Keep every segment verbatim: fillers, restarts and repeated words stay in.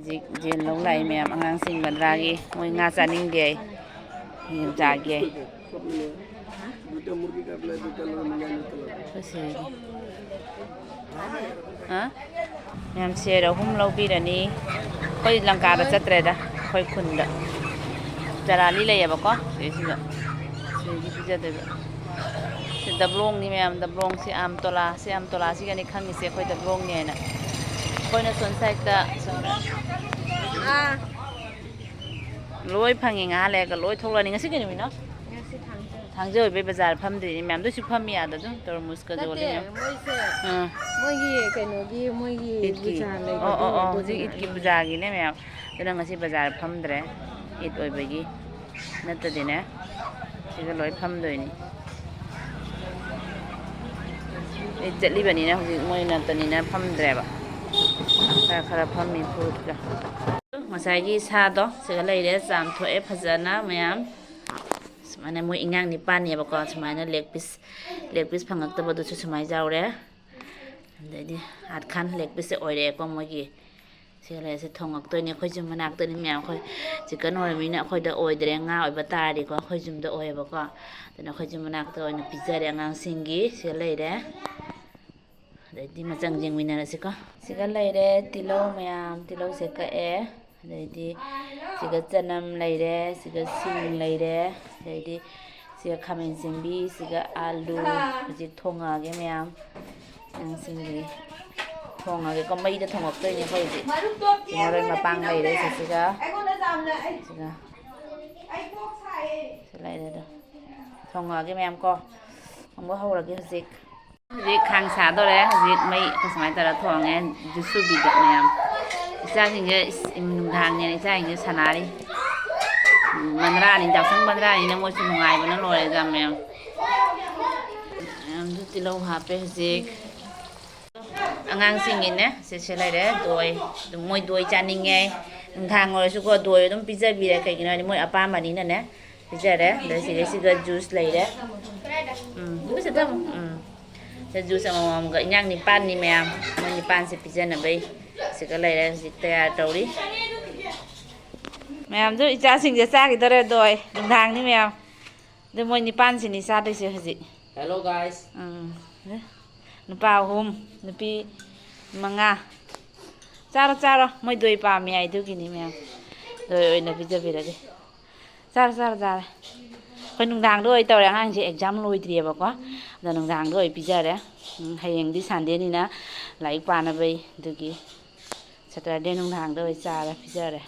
ꯍꯧꯖꯤꯛ ꯌꯦꯟ ꯂꯧ ꯂꯥꯛꯏ ꯃꯌꯥꯝ, ꯑꯉꯥꯡꯁꯤꯡ ꯕꯟꯗ꯭ꯔꯥꯒꯤ꯫ ꯃꯣꯏ ꯉꯥ ꯆꯥꯅꯤꯡꯗꯦ ꯍꯥꯏ, ꯌꯦꯟ ꯆꯥꯒꯦ ꯍꯥꯏ꯫ ꯑꯩꯈꯣꯏ ꯁꯤꯒꯤ꯫ ꯍꯥ? ꯃꯌꯥꯝ ꯁꯦꯔ ꯑꯍꯨꯝ ꯂꯧꯕꯤꯔꯅꯤ꯫ ꯑꯩꯈꯣꯏ ꯂꯪꯀꯥꯗ ꯆꯠꯇ꯭ꯔꯦꯗ, ꯑꯩꯈꯣꯏ ꯈꯨꯟꯗ ꯆꯔꯥꯂꯤ ꯂꯩꯌꯦꯕꯀꯣ, ꯁꯤꯗꯩꯁꯤꯗ꯫ ꯁꯤꯗꯒꯤ ꯄꯤꯖꯗꯣꯏꯕ꯫ ꯁꯤ ꯗꯕ꯭ꯂꯣꯡꯅꯤ ꯃꯌꯥꯝ, ꯗꯕ꯭ꯂꯣꯡ꯫ ꯁꯤ ꯑꯥꯝꯇꯣꯂꯥ, ꯁꯤ ꯑꯥꯝꯇꯣꯂꯥꯁꯤꯒꯅꯤ ꯈꯪꯉꯤꯁꯦ ꯑꯩꯈꯣꯏ ꯗꯕ꯭ꯂꯣꯡꯅꯦꯅ꯫ ꯑꯩꯈꯣꯏꯅ ꯁꯣꯝ ꯁꯥꯏꯠꯇ ꯁꯣꯝꯗ ꯑꯥ꯫ ꯂꯣꯏ ꯐꯪꯉꯤ, ꯉꯥꯏꯍꯥꯛ ꯂꯩꯔꯒ ꯂꯣꯏ ꯊꯣꯛꯂꯛꯑꯅꯤ꯫ ꯉꯁꯤ ꯀꯩ ꯅꯨꯃꯤꯠꯅꯣ? ꯉꯁꯤ ꯊꯥꯡꯖ꯫ ꯊꯥꯡꯖ ꯑꯣꯏꯕꯩ ꯕꯖꯥꯔ ꯐꯝꯗ꯭ꯔꯤꯅꯤ ꯃꯌꯥꯝ, ꯑꯗꯨꯁꯨ ꯐꯝꯃꯤ ꯑꯥꯗ ꯑꯗꯨꯝ ꯇꯔꯃꯨꯖꯀ ꯌꯣꯜꯂꯤ ꯅꯠꯇꯦ, ꯃꯌꯥꯝ꯫ ꯃꯣꯏꯁꯦ ꯑꯥ꯫ ꯃꯣꯏꯒꯤ ꯀꯩꯅꯣꯒꯤ, ꯃꯣꯏꯒꯤ ꯏꯠꯀꯤ꯫ ꯕꯖꯥꯔ ꯂꯩꯕꯗꯣ ꯑꯣ, ꯑꯣ, ꯑꯣ, ꯑꯗꯨꯒꯤ꯫ ꯍꯧꯖꯤꯛ ꯏꯠꯀꯤ ꯄꯨꯖꯥꯒꯤꯅꯦ ꯃꯌꯥꯝ꯫ ꯑꯗꯨꯅ ꯉꯁꯤ ꯕꯖꯥꯔ ꯐꯝꯗ꯭ꯔꯦ, ꯏꯠ ꯑꯣꯏꯕꯒꯤ꯫ ꯅꯠꯇꯗꯤꯅꯦ ꯁꯤꯗ ꯂꯣꯏ ꯐꯝꯗꯣꯏꯅꯤ꯫ ꯑꯩ ꯆꯠꯂꯤꯕꯅꯤꯅ ꯍꯧꯖꯤꯛ ꯃꯣꯏ ꯅꯠꯇꯅꯤꯅ ꯐꯝꯗ꯭ꯔꯦꯕ꯫ ꯈꯔ ꯈꯔ ꯐꯝꯃꯤ ꯐꯨꯔꯨꯞꯀ꯫ ꯉꯁꯥꯏꯒꯤ ꯁꯥꯗꯣ ꯁꯤꯒ ꯂꯩꯔꯦ, ꯆꯥꯝꯊꯣꯛꯑꯦ ꯐꯖꯅ ꯃꯌꯥꯝ꯫ ꯁꯨꯃꯥꯏꯅ ꯃꯣꯏ ꯏꯟꯖꯥꯡ ꯅꯤꯄꯥꯟꯅꯦꯕꯀꯣ, ꯁꯨꯃꯥꯏꯅ leg piece, leg piece ꯐꯪꯉꯛꯇꯕꯗꯨꯁꯨ ꯁꯨꯃꯥꯏꯅ ꯌꯥꯎꯔꯦ꯫ ꯑꯗꯩꯗꯤ ꯑꯥꯠ ꯈꯥꯟ leg piece ꯑꯣꯏꯔꯛꯑꯦꯀꯣ ꯃꯣꯏꯒꯤ꯫ ꯁꯤ ꯂꯩꯔꯦ, ꯁꯤ ꯊꯣꯡꯉꯛꯇꯣꯏꯅꯤ꯫ ꯑꯩꯈꯣꯏ ꯌꯨꯝ ꯃꯅꯥꯛꯇꯅꯤ ꯃꯌꯥꯝ꯫ ꯑꯩꯈꯣꯏ chicken ꯑꯣꯏꯔꯕꯅꯤꯅ ꯑꯩꯈꯣꯏꯗ ꯑꯣꯏꯗ꯭ꯔꯦ꯫ ꯉꯥ ꯑꯣꯏꯕ ꯇꯥꯔꯗꯤꯀꯣ ꯑꯩꯈꯣꯏ ꯌꯨꯝꯗ ꯑꯣꯏꯌꯦꯕꯀꯣ꯫ ꯑꯗꯨꯅ ꯑꯩꯈꯣꯏ ꯌꯨꯝ ꯃꯅꯥꯛꯇ ꯑꯣꯏꯅ ꯄꯤꯖꯔꯦ ꯑꯉꯥꯡꯁꯤꯡꯒꯤ꯫ ꯁꯤꯗ ꯂꯩꯔꯦ꯫ ꯑꯗꯩꯗꯤ ꯃꯆꯪ ꯌꯦꯡꯃꯤꯟꯅꯔꯁꯤꯀꯣ꯫ ꯁꯤꯒ ꯂꯩꯔꯦ ꯇꯤꯜꯍꯧ ꯃꯌꯥꯝ, ꯇꯤꯜꯍꯧꯁꯦ ꯀꯛꯑꯦ꯫ ꯑꯗꯩꯗꯤ ꯁꯤꯒ ꯆꯅꯝ ꯂꯩꯔꯦ, ꯁꯤꯒ ꯁꯤꯡ ꯂꯩꯔꯦ, ꯑꯗꯩꯗꯤ ꯁꯤꯒ ꯈꯥꯃꯦꯟ ꯑꯁꯤꯟꯕꯤ, ꯁꯤꯒ ꯑꯥꯂꯨ꯫ ꯍꯧꯖꯤꯛ ꯊꯣꯡꯉꯛꯑꯒꯦ ꯃꯌꯥꯝ꯫ ꯑꯉꯥꯡꯁꯤꯡꯒꯤ ꯊꯣꯡꯉꯒꯦꯀꯣ, ꯃꯩꯗ ꯊꯣꯡꯉꯛꯇꯣꯏꯅꯦ ꯑꯩꯈꯣꯏ ꯍꯧꯖꯤꯛ꯫ ꯃꯔꯣꯏ ꯃꯄꯥꯡ ꯂꯩꯔꯦ ꯁꯤꯁꯤꯒ꯫ ꯁꯤꯒ꯫ ꯁꯤ ꯂꯩꯔꯦ ꯑꯗꯣ꯫ ꯊꯣꯡꯉꯛꯑꯒꯦ ꯃꯌꯥꯝ ꯀꯣ꯫ ꯊꯣꯡꯕ ꯍꯧꯔꯒꯦ ꯍꯧꯖꯤꯛ꯫ ꯍꯧꯖꯤꯛ ꯈꯥꯡ ꯁꯥꯗꯣꯔꯦ꯫ ꯍꯧꯖꯤꯛ ꯃꯩ ꯁꯨꯃꯥꯏꯅ ꯇꯧꯔ ꯊꯣꯡꯉꯦ꯫ ꯖꯨꯁ ꯁꯨꯕꯤꯗ ꯃꯌꯥꯝ꯫ ꯏꯆꯥꯁꯤꯡꯁꯦ ꯏꯁ, ꯅꯨꯡꯗꯥꯡꯅꯦꯅ ꯏꯆꯥꯁꯤꯡꯁꯦ ꯁꯥꯟꯅꯔꯤ꯫ ꯃꯟꯗ꯭ꯔꯥꯅꯤ, ꯌꯥꯎꯁꯪ ꯃꯟꯗ꯭ꯔꯥꯅꯤꯅ ꯃꯣꯏꯁꯨ ꯅꯨꯡꯉꯥꯏꯕꯅ ꯂꯣꯏꯔꯦꯗ ꯃꯌꯥꯝ꯫ ꯃꯌꯥꯝꯁꯨ ꯇꯤꯜꯍꯧ ꯍꯥꯞꯄꯦ ꯍꯧꯖꯤꯛ꯫ ꯑꯉꯥꯡꯁꯤꯡꯒꯤꯅꯦ ꯁꯤꯁꯦ ꯂꯩꯔꯦ, ꯗꯣꯏ꯫ ꯑꯗꯨꯝ ꯃꯣꯏ ꯗꯣꯏ ꯆꯥꯅꯤꯡꯉꯦ꯫ ꯅꯨꯡꯗꯥꯡ ꯑꯣꯏꯔꯁꯨꯀꯣ ꯗꯣꯏ ꯑꯗꯨꯝ ꯄꯤꯖꯕꯤꯔꯦ, ꯀꯩꯒꯤꯅꯣ ꯍꯥꯏꯗꯤ ꯃꯣꯏ ꯑꯄꯥꯝꯕꯅꯤꯅꯅꯦ꯫ ꯄꯤꯖꯔꯦ꯫ ꯑꯗ ꯁꯤꯒ ꯁꯤꯒ ꯖꯨꯁ ꯂꯩꯔꯦ꯫ ꯎꯝ, ꯖꯨꯁ ꯑꯗꯨꯝ, ꯎꯝ꯫ ꯁꯤ ꯖꯨꯁ ꯑꯃꯃꯝꯒ ꯏꯟꯖꯥꯡ ꯅꯤꯄꯥꯟꯅꯤ ꯃꯌꯥꯝ꯫ ꯃꯣꯏ ꯅꯤꯄꯥꯟꯁꯦ ꯄꯤꯖꯅꯕꯩ꯫ ꯁꯤꯒ ꯂꯩꯔꯦ, ꯍꯧꯖꯤꯛ ꯇꯌꯥꯔ ꯇꯧꯔꯤ꯫ ꯃꯌꯥꯝꯁꯨ ꯏꯆꯥꯁꯤꯡꯁꯦ ꯆꯥꯈꯤꯗꯣꯔꯦ, ꯑꯗꯣ ꯑꯩ ꯅꯨꯡꯗꯥꯡꯅꯤ ꯃꯌꯥꯝ꯫ ꯑꯗꯨ ꯃꯣꯏ ꯅꯤꯄꯥꯟꯁꯤꯅꯤ ꯆꯥꯗꯣꯏꯁꯦ ꯍꯧꯖꯤꯛ꯫ Hello guys. ꯎꯝ꯫ ꯅꯨꯄꯥ ꯑꯍꯨꯝ, ꯅꯨꯄꯤ ꯃꯉꯥ꯫ ꯆꯥꯔꯣ, ꯆꯥꯔꯣ꯫ ꯃꯣꯏ ꯗꯣꯏ ꯄꯥꯝꯃꯤ ꯍꯥꯏ, ꯑꯗꯨꯒꯤꯅꯤ ꯃꯌꯥꯝ꯫ ꯗꯣꯏ ꯑꯣꯏꯅ ꯄꯤꯖꯕꯤꯔꯒꯦ꯫ ꯆꯥꯔꯣ, ꯆꯥꯔꯣ, ꯆꯥꯔꯣ꯫ ꯑꯩꯈꯣꯏ ꯅꯨꯡꯗꯥꯡꯗ ꯑꯣꯏ ꯇꯧꯔꯦ, ꯑꯉꯥꯡꯁꯦ ꯑꯦꯛꯖꯥꯝ ꯂꯣꯏꯗ꯭ꯔꯤꯑꯕꯀꯣ꯫ ꯑꯗꯣ ꯅꯨꯡꯗꯥꯡꯗ ꯑꯣꯏ ꯄꯤꯖꯔꯦ꯫ ꯎꯝ, ꯍꯌꯦꯡꯗꯤ ꯁꯟꯗꯦꯅꯤꯅ ꯂꯥꯏꯔꯤꯛ ꯄꯥꯅꯕꯩ, ꯑꯗꯨꯒꯤ ꯁꯦꯇꯔꯗꯦ ꯅꯨꯡꯗꯥꯡꯗ ꯑꯣꯏ ꯆꯥꯔꯦ, ꯄꯤꯖꯔꯦ꯫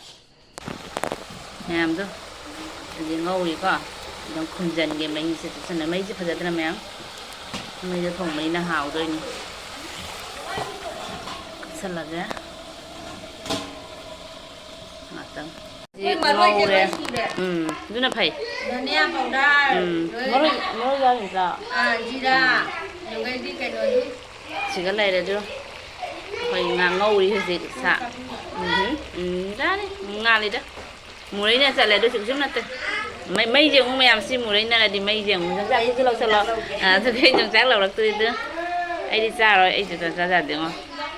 ꯃꯌꯥꯝꯗꯣ ꯍꯧꯖꯤꯛ ꯉꯧꯔꯤꯀꯣ꯫ ꯑꯗꯨꯝ ꯈꯨꯝꯖꯤꯟꯒꯦ ꯃꯍꯤꯁꯦ ꯆꯨꯞꯁꯟꯅ꯫ ꯃꯩꯁꯦ ꯐꯖꯗ꯭ꯔꯥ ꯃꯌꯥꯝ? ꯃꯩꯗ ꯊꯣꯡꯕꯅꯤꯅ ꯍꯥꯎꯗꯣꯏꯅꯤ꯫ ꯀꯨꯞꯁꯜꯂꯒꯦ ꯉꯥꯛꯇꯪ꯫ ꯑꯩꯈꯣꯏ ꯃꯔꯣꯏꯁꯦ ꯉꯧꯔꯦ꯫ ꯂꯣꯏ ꯁꯨꯔꯦ꯫ ꯎꯝ, ꯑꯗꯨꯅ ꯐꯩ꯫ ꯙꯅꯤꯌꯥ powder, ꯎꯝ, ꯂꯣꯏ꯫ ꯃꯔꯣꯏ, ꯃꯔꯣꯏ ꯌꯥꯎꯔꯤꯕ꯭ꯔꯥ? ꯑꯥ, ꯖꯤꯔꯥ, ꯎꯝ꯫ ꯑꯗꯨꯗꯩꯗꯤ ꯀꯩꯅꯣꯗꯤ꯫ ꯁꯤꯒ ꯂꯩꯔꯦ ꯑꯗꯨ꯫ ꯑꯩꯈꯣꯏ ꯉꯥ ꯉꯧꯔꯤ ꯍꯧꯖꯤꯛ ꯁꯥ꯫ ꯎꯝ, ꯎꯝ, ꯌꯥꯔꯦ꯫ ꯉꯥꯜꯂꯤꯗ꯫ ꯃꯨꯔꯩꯅ ꯆꯠꯂꯦ ꯑꯗꯨ ꯀꯩꯁꯨꯝ ꯅꯠꯇꯦ꯫ ꯃꯩ, ꯃꯩꯁꯦ ꯑꯃꯨꯛ ꯃꯌꯥꯝ ꯁꯤ ꯃꯨꯔꯩꯅꯔꯗꯤ ꯃꯩꯁꯦ ꯑꯃꯨꯛ ꯌꯣꯡꯆꯥꯛꯇꯨꯁꯨ ꯂꯧꯁꯜꯂꯣ꯫ ꯑꯥ, ꯑꯗꯨꯒ ꯑꯩ ꯌꯣꯡꯆꯥꯛ ꯂꯧꯔꯛꯇꯣꯏꯗꯨ꯫ ꯑꯩꯗꯤ ꯆꯥꯔꯣꯏ, ꯑꯩ ꯆꯨꯖꯥꯛ ꯆꯥ ꯌꯥꯗꯦꯉꯣ꯫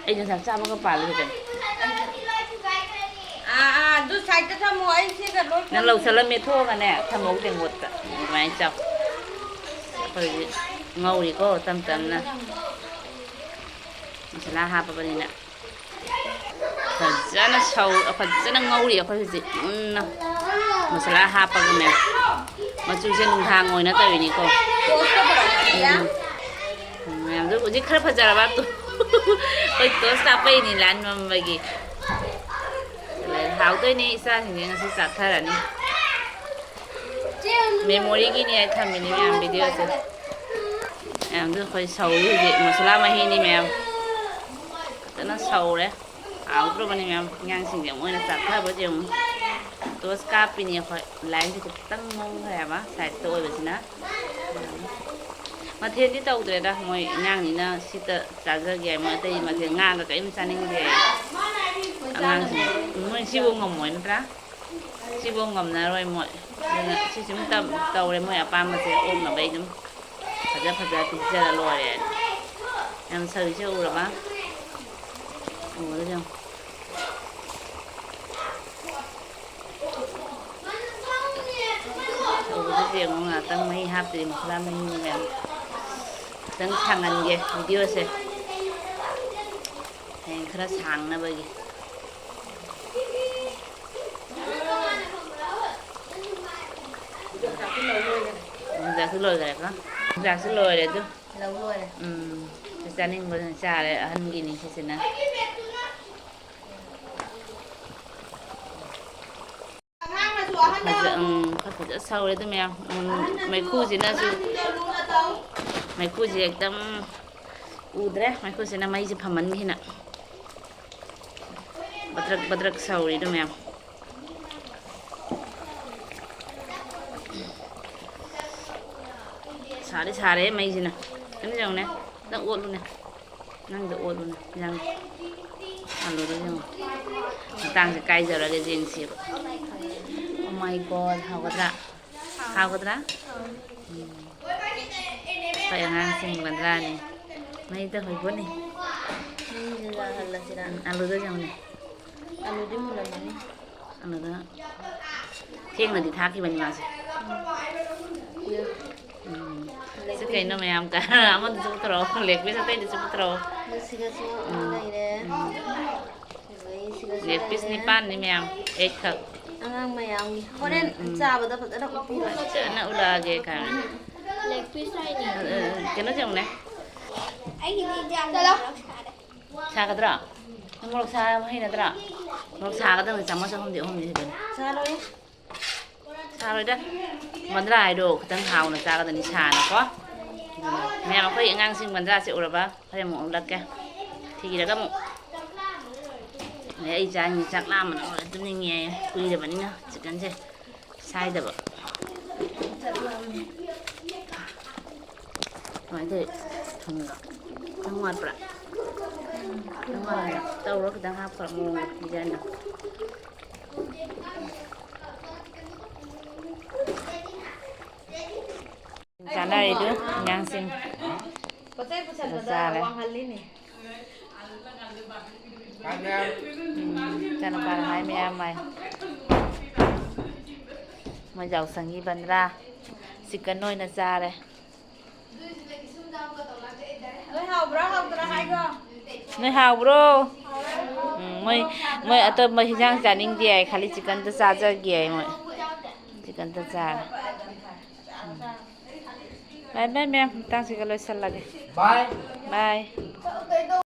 ꯑꯩ ꯌꯣꯡꯆꯥꯛ ꯆꯥꯕꯒ ꯄꯥꯜꯂꯤ ꯀꯩꯅꯣ꯫ ꯑꯥ, ꯑꯥ, ꯑꯗꯨ side ꯇ ꯊꯝꯃꯣ, ꯑꯩ ꯁꯤꯒ ꯂꯣꯏ ꯅꯪ ꯂꯧꯁꯜꯂ ꯃꯦꯠꯊꯣꯛꯑꯒꯅꯦ ꯊꯝꯃꯧ ꯇꯦꯡꯀꯣꯠꯇ꯫ ꯑꯗꯨꯃꯥꯏꯅ ꯆꯥꯎ꯫ ꯑꯩꯈꯣꯏꯒꯤ ꯉꯧꯔꯤꯀꯣ ꯇꯞ ꯇꯞꯅ꯫ ꯃꯁꯥꯂꯥ ꯍꯥꯞꯄꯕꯅꯤꯅ꯫ ꯐꯖꯅ ꯁꯧ-, ꯐꯖꯅ ꯉꯧꯔꯤ ꯑꯩꯈꯣꯏ ꯍꯧꯖꯤꯛ ꯃꯨꯟꯅ꯫ ꯃꯁꯥꯂꯥ ꯍꯥꯞꯄꯒꯅꯦ꯫ ꯃꯆꯨꯁꯦ ꯅꯨꯡꯗꯥꯡ ꯑꯣꯏꯅ ꯇꯧꯔꯤꯅꯤꯀꯣ꯫ ꯎꯝ꯫ ꯎꯝ, ꯃꯌꯥꯝꯗꯣ ꯍꯧꯖꯤꯛ ꯈꯔ ꯐꯖꯔꯕ? ꯑꯩꯈꯣꯏ ꯇꯣꯁ ꯀꯥꯞꯄꯩꯅꯤ ꯂꯥꯏꯟ ꯃꯝꯕꯒꯤ꯫ ꯍꯥꯎꯗꯣꯏꯅꯦ, ꯏꯆꯥꯁꯤꯡꯁꯦ ꯉꯁꯤ ꯆꯥꯊꯔꯅꯤ꯫ Memory ꯒꯤꯅꯦ ꯊꯝꯃꯤꯅꯤ ꯃꯌꯥꯝ video ꯁꯦ꯫ ꯃꯌꯥꯝꯗꯣ ꯑꯩꯈꯣꯏ ꯁꯧꯔꯤ ꯍꯧꯖꯤꯛ, ꯃꯁꯥꯂꯥ ꯃꯍꯤꯅꯤ ꯃꯌꯥꯝ꯫ ꯐꯖꯅ ꯁꯧꯔꯦ꯫ ꯍꯥꯎꯗ꯭ꯔꯣꯕꯅꯤ ꯃꯌꯥꯝ, ꯑꯉꯥꯡꯁꯤꯡꯁꯦ ꯃꯣꯏꯅ ꯆꯥꯊꯕꯁꯦ ꯌꯦꯡꯉꯨ꯫ ꯇꯣꯁ ꯀꯥꯞꯄꯤꯅꯤ ꯑꯩꯈꯣꯏ꯫ ꯂꯥꯏꯟꯁꯦ ꯈꯤꯇꯪ ꯃꯝꯈ꯭ꯔꯦꯕ, side ꯇ ꯑꯣꯏꯕꯁꯤꯅ꯫ ꯃꯊꯦꯜꯗꯤ ꯇꯧꯗ꯭ꯔꯦꯗ, ꯃꯣꯏ ꯑꯉꯥꯡꯅꯤꯅ ꯁꯤꯇ ꯆꯥꯖꯒꯦ ꯍꯥꯏ꯫ ꯃꯣꯏ ꯑꯇꯩ ꯃꯊꯦꯜ, ꯉꯥꯒ ꯀꯔꯤꯝ ꯆꯥꯅꯤꯡꯗꯦ ꯍꯥꯏ꯫ ꯑꯉꯥꯡꯁꯤꯡ, ꯃꯣꯏ ꯁꯤꯐꯧ ꯉꯝꯃꯣꯏ ꯅꯠꯇ꯭ꯔꯥ? ꯁꯤꯐꯧ ꯉꯝꯅꯔꯣꯏ ꯃꯣꯏ꯫ ꯑꯗꯨꯅ ꯁꯤ ꯁꯨꯝ ꯇꯧꯔꯦ, ꯃꯣꯏ ꯑꯄꯥꯝꯕꯁꯦ ꯑꯣꯛꯅꯕ ꯑꯩ ꯑꯗꯨꯝ ꯐꯖ ꯐꯖ ꯄꯤꯖꯔ ꯂꯣꯏꯔꯦ꯫ ꯌꯥꯝ ꯁꯧꯔꯤꯁꯦ ꯎꯔꯕ? ꯇꯧꯕꯗ ꯌꯦꯡꯉꯣ꯫ ꯁꯧꯕꯗꯨꯗ ꯌꯦꯡꯉꯣ, ꯉꯥꯏꯍꯥꯛꯇꯪ ꯃꯍꯤ ꯍꯥꯞꯇ꯭ꯔꯤ, ꯃꯁꯂꯥ ꯃꯍꯤꯅꯦ ꯃꯌꯥꯝ꯫ ꯈꯤꯇꯪ ꯁꯥꯡꯍꯟꯒꯦ ꯚꯤꯗꯤꯑꯣꯁꯦ, ꯍꯌꯦꯡ ꯈꯔ ꯁꯥꯡꯅꯕꯒꯤ꯫ ꯌꯣꯡꯆꯥꯛꯁꯨ ꯂꯣꯏꯈ꯭ꯔꯦꯀꯣ? ꯌꯣꯡꯆꯥꯛꯁꯨ ꯂꯣꯏꯔꯦ ꯑꯗꯨ꯫ ꯂꯧ ꯂꯣꯏꯔꯦ꯫ ꯎꯝ, ꯁꯤ ꯆꯥꯅꯤꯡꯕꯗꯨꯅ ꯆꯥꯔꯦ, ꯑꯍꯟꯒꯤꯅꯤ ꯁꯤꯁꯤꯅ꯫ ꯑꯉꯥꯡꯅꯁꯨ ꯑꯍꯟꯅ ꯐꯖ-, ꯎꯝ, ꯈꯔ ꯐꯖ ꯁꯧꯔꯦ ꯑꯗꯨ ꯃꯌꯥꯝ꯫ ꯎꯝ, ꯑꯍꯟꯅꯁꯨ ꯃꯩꯈꯨꯁꯤꯅꯁꯨ, ꯑꯉꯥꯡꯁꯤꯡꯗ ꯂꯨꯅ ꯇꯧ꯫ ꯃꯩꯈꯨꯁꯦ ꯍꯦꯛꯇ, ꯎꯝ, ꯎꯗ꯭ꯔꯦ꯫ ꯃꯩꯈꯨꯁꯤꯅ ꯃꯩꯁꯦ ꯐꯝꯍꯟꯈꯤꯅ꯫ ꯕꯗ꯭ꯔꯛ ꯕꯗ꯭ꯔꯛ ꯁꯧꯔꯤꯗꯣ ꯃꯌꯥꯝ꯫ ꯁꯥꯗꯤ ꯁꯥꯔꯦ ꯃꯩꯁꯤꯅ꯫ ꯀꯩꯅꯣ ꯌꯦꯡꯉꯨꯅꯦ, ꯅꯪ ꯑꯣꯠꯂꯨꯅꯦ, ꯅꯪꯗ ꯑꯣꯠꯂꯨꯅꯦ, ꯅꯪ ꯑꯂꯨꯗꯣ ꯌꯦꯡꯉꯨ꯫ ꯃꯇꯥꯡꯁꯦ ꯀꯥꯏꯖꯔꯒꯦ ꯌꯦꯡꯁꯦꯕ꯫ Oh my God, ꯍꯥꯎꯒꯗ꯭ꯔꯥ? ꯍꯥꯎꯒꯗ꯭ꯔꯥ? ꯎꯝ꯫ ꯑꯩꯈꯣꯏ ꯑꯉꯥꯡꯁꯤꯡ ꯃꯟꯗ꯭ꯔꯥꯅꯤ꯫ ꯃꯩꯗ ꯍꯧꯕꯅꯤ꯫ ꯃꯩꯁꯦ ꯌꯥꯍꯜꯂꯁꯤꯔꯥ? ꯎꯝ, ꯑꯂꯨꯗꯣ ꯌꯦꯡꯉꯨꯅꯦ꯫ ꯑꯂꯨꯗꯤ ꯃꯨꯜꯂꯝꯃꯅꯤ꯫ ꯑꯂꯨꯗꯣ ꯊꯦꯡꯅꯗꯤ ꯊꯥꯛꯈꯤꯕꯅꯤ ꯃꯥꯁꯦ꯫ ꯎꯝ꯫ ꯁꯤ ꯀꯩꯅꯣ ꯃꯌꯥꯝ ꯀ-, ꯑꯃꯗꯨꯁꯨ ꯄꯨꯊꯣꯔꯛꯑꯣ, leg piece ꯑꯇꯩꯗꯨꯁꯨ ꯄꯨꯊꯣꯔꯛꯑꯣ꯫ ꯁꯤꯗꯁꯨ ꯑꯃ ꯎꯝ꯫ ꯂꯩꯔꯦ꯫ ꯎꯝ꯫ ꯑꯗꯩ ꯁꯤꯗꯁꯨ leg piece ꯂꯩꯔꯦ꯫ ꯅꯤꯄꯥꯟꯅꯤ ꯃꯌꯥꯝ, eight ꯈꯛ꯫ ꯑꯉꯥꯡ ꯃꯌꯥꯝꯒꯤ꯫ ꯍꯣꯔꯦꯟ ꯎꯝ, ꯎꯝ꯫ ꯆꯥꯕꯗ ꯐꯖꯅ ꯎꯠꯄꯤꯔꯣ꯫ ꯐꯖꯅ ꯎꯠꯂꯛꯑꯒꯦ ꯀꯥꯏꯅ꯫ Leg piece ꯍꯥꯏꯅꯤ꯫ ꯑ, ꯑ, ꯑ, ꯀꯩꯅꯣ ꯌꯦꯡꯉꯨꯅꯦ꯫ ꯑꯩꯒꯤꯗꯤ ꯌꯥꯝꯅ ꯆꯠꯂꯣ꯫ ꯃꯣꯔꯣꯛ ꯁꯥꯔꯦ꯫ ꯁꯥꯒꯗ꯭ꯔꯣ? ꯅꯪ ꯃꯣꯔꯣꯛ ꯁꯥꯕ ꯍꯩꯅꯗ꯭ꯔꯣ? ꯃꯣꯔꯣꯛ ꯁꯥꯒꯗꯕꯅꯤ, ꯆꯥꯃꯁ ꯑꯍꯨꯝꯗꯤ, ꯑꯍꯨꯝꯗꯤ ꯁꯤꯗꯅꯤ꯫ ꯁꯥꯔꯣꯏ꯫ ꯁꯥꯔꯣꯏꯗ꯫ ꯃꯟꯗ꯭ꯔꯥ ꯍꯥꯏꯗꯣ ꯈꯤꯇꯪ ꯍꯥꯎꯅ ꯆꯥꯒꯗꯕꯅꯤ, ꯁꯥꯅꯀꯣ꯫ ꯃꯌꯥꯝ, ꯑꯩꯈꯣꯏ ꯑꯉꯥꯡꯁꯤꯡ ꯃꯟꯗ꯭ꯔꯥꯁꯦ ꯎꯔꯕ? ꯍꯣꯔꯦꯟ ꯑꯃꯨꯛ ꯎꯠꯂꯛꯀꯦ꯫ ꯊꯤꯔꯒ ꯑꯃꯨꯛ꯫ ꯑꯗꯩ ꯑꯩ ꯆꯥꯅꯤꯡꯉꯦ, ꯆꯥꯛ ꯂꯥꯝꯕꯅ ꯂꯣꯏꯔꯦ, ꯇꯨꯝꯅꯤꯡꯉꯦ꯫ ꯀꯨꯏꯔꯕꯅꯤꯅ ꯆꯤꯛꯀꯟꯁꯦ ꯁꯥꯏꯗꯕ꯫ ꯀꯃꯥꯏꯅ ꯇꯧꯋꯤ? ꯊꯨꯝꯗꯣ ꯈꯤꯇꯪ ꯋꯥꯠꯄ꯭ꯔꯥ? ꯈꯤꯇꯪ ꯋꯥꯠꯂꯦ꯫ ꯇꯧꯔꯣ, ꯈꯤꯇꯪ ꯍꯥꯞꯈ꯭ꯔꯣ ꯃꯑꯣꯡꯗꯣ, ꯗꯤꯖꯥꯏꯟꯗꯣ꯫ ꯆꯥꯅꯔꯤꯗꯨ ꯑꯉꯥꯡꯁꯤꯡ꯫ ꯄꯣꯠ ꯆꯩ ꯄꯨꯁꯟꯕꯗ ꯆꯥꯔꯦ꯫ ꯋꯥꯡꯍꯜꯂꯤꯅꯦ꯫ ꯎꯝ, ꯏꯆꯥꯅꯨꯄꯥꯅ ꯍꯥꯏ ꯃꯌꯥꯝ ꯍꯥꯏ꯫ ꯃꯣꯏ ꯌꯥꯎꯁꯪꯒꯤ ꯕꯟꯗ꯭ꯔꯥ ꯆꯤꯛꯀꯟ ꯑꯣꯏꯅ ꯆꯥꯔꯦ꯫ ꯅꯣꯏ ꯍꯥꯎꯕ꯭ꯔꯥ ꯍꯥꯎꯇ꯭ꯔꯥ ꯍꯥꯏꯒꯣ? ꯅꯣꯏ ꯍꯥꯎꯕ꯭ꯔꯣ? ꯎꯝ, ꯃꯣꯏ, ꯃꯣꯏ ꯑꯇꯣꯞꯄ ꯍꯤꯟꯖꯥꯡ ꯆꯥꯅꯤꯡꯗꯦ ꯍꯥꯏ, ꯈꯥꯂꯤ ꯆꯤꯛꯀꯟꯗ ꯆꯥꯖꯒꯦ ꯍꯥꯏ ꯃꯣꯏ꯫ ꯆꯤꯛꯀꯟꯗ ꯆꯥꯔꯦ꯫ ꯎꯝ꯫ ꯕꯥꯏ ꯕꯥꯏ ꯃꯌꯥꯝ, ꯃꯇꯥꯡꯁꯤꯒ ꯂꯣꯏꯁꯜꯂꯒꯦ꯫ ꯕꯥꯏ꯫ ꯕꯥꯏ꯫